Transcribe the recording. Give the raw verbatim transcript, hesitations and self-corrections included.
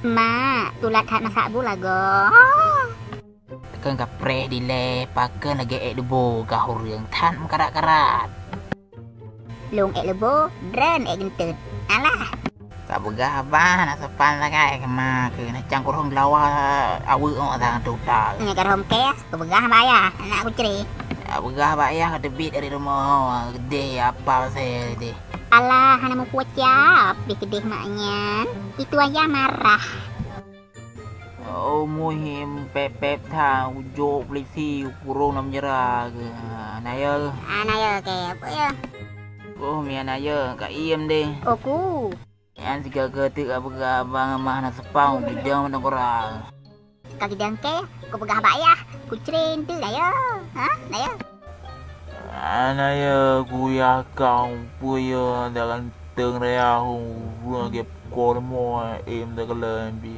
Mak, tulat that masak bu lagoe. Pakon ka preh dilée, pakon lagée ék leubo gah ureuëng that meukarat-karat. Lôn ék leubo, droen ék geunteut. Alah. Ka peugah abah na sopan sagai keuma keu na cang kurhong geulawa aweuek ngon sang tuta. Nyan ka rhom keh, ka peugah bak ayah, anak kucre. Ka peugah bak ayah ka teubiet dari rumoh, geudeh apa se deh. Alah, hana meupucap di keudeh mak nyan. Itu ayah marah. Oh, muhim pep-pep that, ujok polisi, ukurong lam penjara ke. Ha, na ya. Ah, na ya ke, apa ya? Oh, mian na ya, ka iem deh. Oku. Nyan sigaga teuk ka peugah abang mah na sepang, ujong mantong kora. Ka gidang ke, ku peugah bak ayah, ku cre enteuk na ya. Ha, na ya. Ana ya kuyah kang puya dalam teng raya hong urang gep kormo em dalam bi.